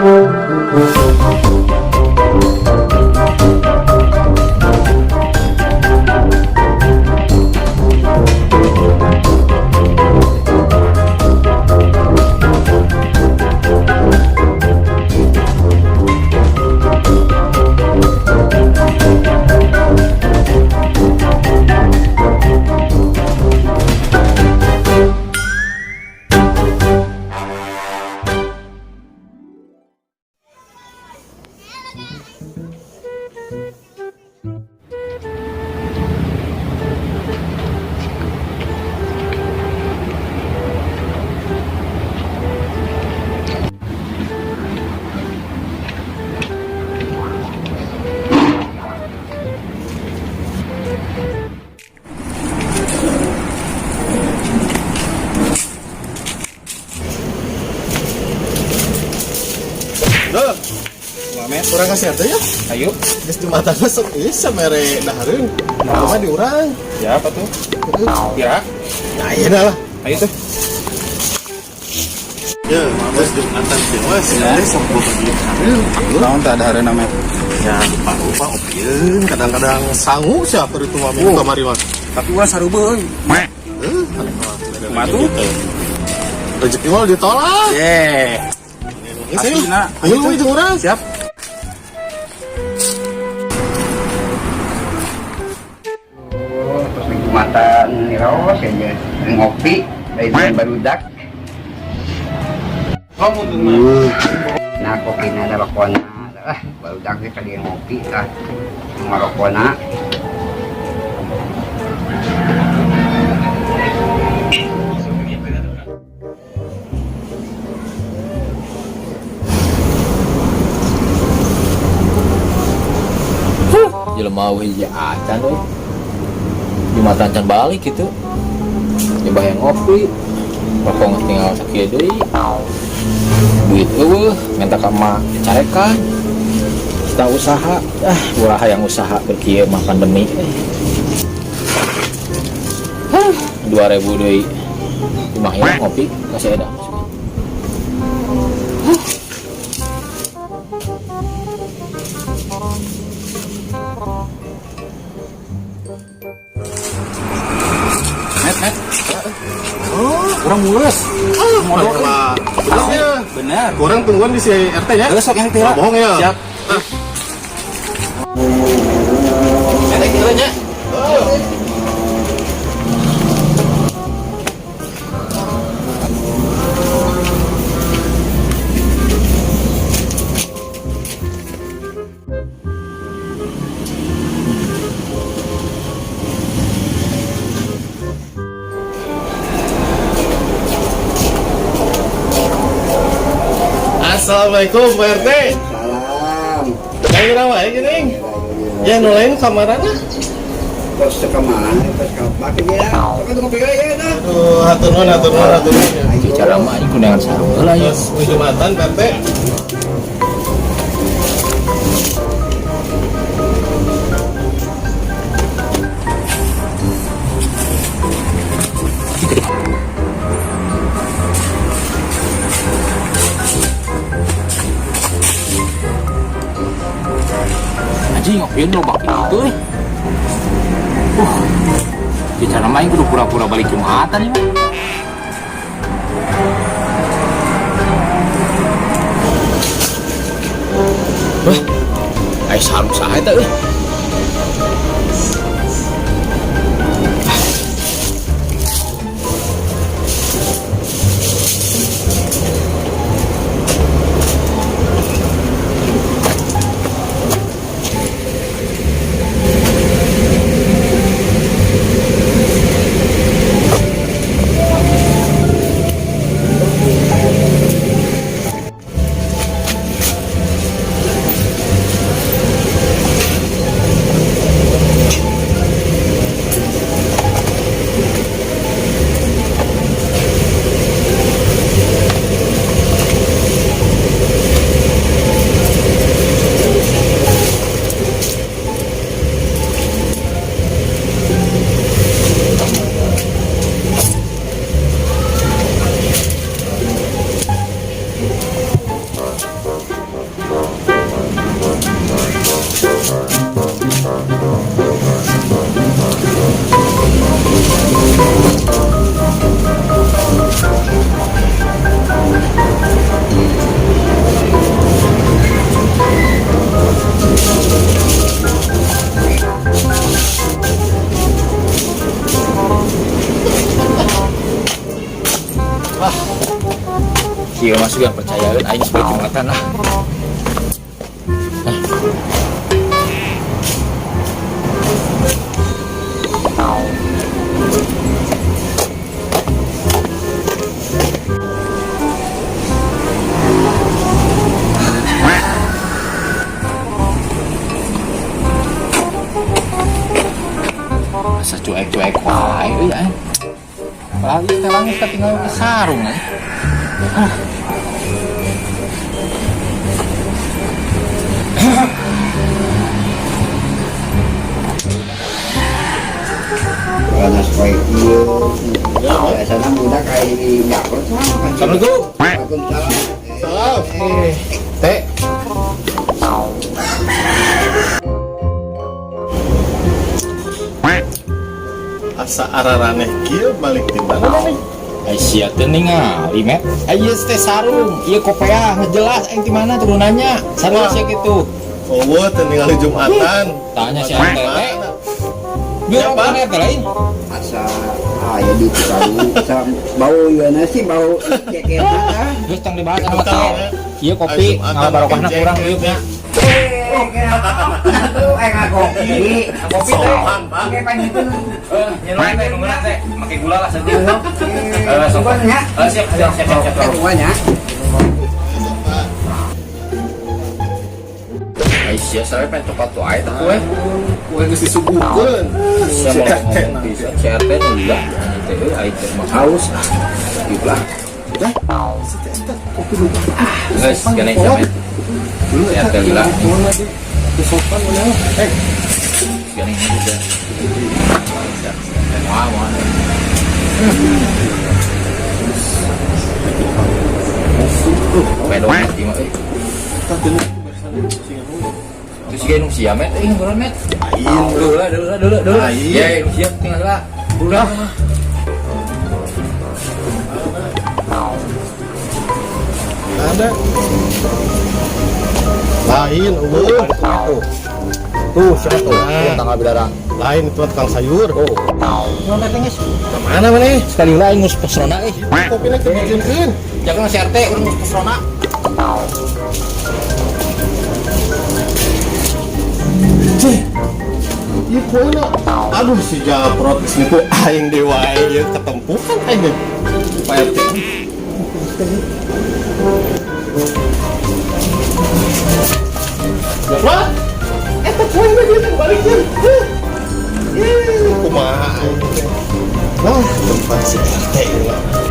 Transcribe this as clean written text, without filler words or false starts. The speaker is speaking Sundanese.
Duh, Mamet, kurang kasih atuh ya. ayo. Geus Jumatan masuk bisa mere dahareun. Nama di urang. Siapa tuh? Kira? Ya iya dah lah. Ayo tuh. Ya, geus Jumatan sih mas. Ya, sok boga duit dahareun. Naon tah dahareun Met? Ya, lupa-lupa opieun kadang-kadang sangu siapa itu mah minggu kamari mah. Tapi urang sarubeuh euy. Eh, Kumaha tuh? Rezeki mah ditolak. Ye. Aslina. Ayo itu urang. Siap. Oh, terus di Jumatan niraos aja ngopi dari dengan barudak. Nah, kopina ada rokona lah, barudak ge kali ngopi lah ngarokona. Jelema hiji acan euy. Jumatan can balik gitu. Coba yang ngopi. Rokok geus tinggal sakieu deui. Duit eueuh, minta ka emak dicarekan. Kita usaha, ah ulah hayang usaha keur kieu mah pandemi. Huh, 2000 deui. Lumayan ngopi kasih edah. Met, met. Oh, urang mules. Modal mah. Bener ya. Bener. Kurang tungguan di si RT ya. Geus sok yang teh. Bohong ya. Siap. Met, kira nya. Assalamualaikum Pak RT. Salam. Kayak kenapa ya gini? Ya nu lain kamarana. Terus ke mana, terus ke baki dia sok ngopi aja dah. Aduh, hatur nuhun, hatur nuhun, hatur nuhun. Bicara mah aing kundangan sarung heula ya. Terus Jumatan Pak RT. Anjing ngopieun loba kitu euy. Bicara mah aing kudu pura-pura balik Jumatan ieu mah. Wah, ai sarung saha eta euy? Kieu mah sugan percayaeun aing sebagai Jumatan lah. Asa cuek-cuek wae euy aing. Padahal ieu teh langit tinggal ke sarung aing. Panas poe ieu. Biasana budak aya di dapur. Assalamualaikum. Waalaikumsalam. Salam. Teh. Asa araraneh kieu balik ti mana nih? Ai sia teh ningali met. Ai ieu teh sarung, ieu kopeah, geus jelas aing ti mana turunannya. Sarua sia kitu. Oh, teu ningali Jumatan. Tanya si RT. Biar Siapa? apa RT lain? Asa aya di bau bau ieu sih bau ceketna ah. Geus tong dibahas sama teh. Ieu kopi ngabarokahna kurang ieu nya. Tuh kopi. Kopi teh. Sopan, Pak. Oke, panjutkeun. Nyeluan teh nungguan teh, make gula lah sedih. Tungguan nya. Siap siap siap siap. Tungguan ya. Ai sia sare pengen coklat tuh ae teh kue. Kue geus disuguhkeun. Sia Si mau RT ngomong pisan si RT nu gila anjing teh euy aing teh mah haus. Gitu lah. Dah. Si teh eta kopi lu. Geus gane sia met. Dulu Si RT gila. Sopan mana? Eh, Gane udah. Wah, wah. Pedomet ieu mah euy. tah teu beresan sing Terus siga nu sia met euy ngobrol met. Lain. Dulu lah, dulu lah, dulu, dulu. Lain. Ya, nu sia tinggal lah. Udah. Ada. Lain, eueuh. Tuh. Tuh, siapa tuh? Tuh, tanggal bidara. Lain itu tukang sayur. Oh. Nyon teh geus. Mana mana? Sekali lah aing ngurus pesona euy. Kopina kebijineun. Jaga si RT urang ngurus pesona. Cih. Ieu kuena. Aduh si Japrot geus nipu aing deui wae ieu ketempuhan aing ge. Pak RT. Japrot. Eta kuena dia teh balikeun. Ih, kumaha aing teh. Wah, tempat si RT ieu.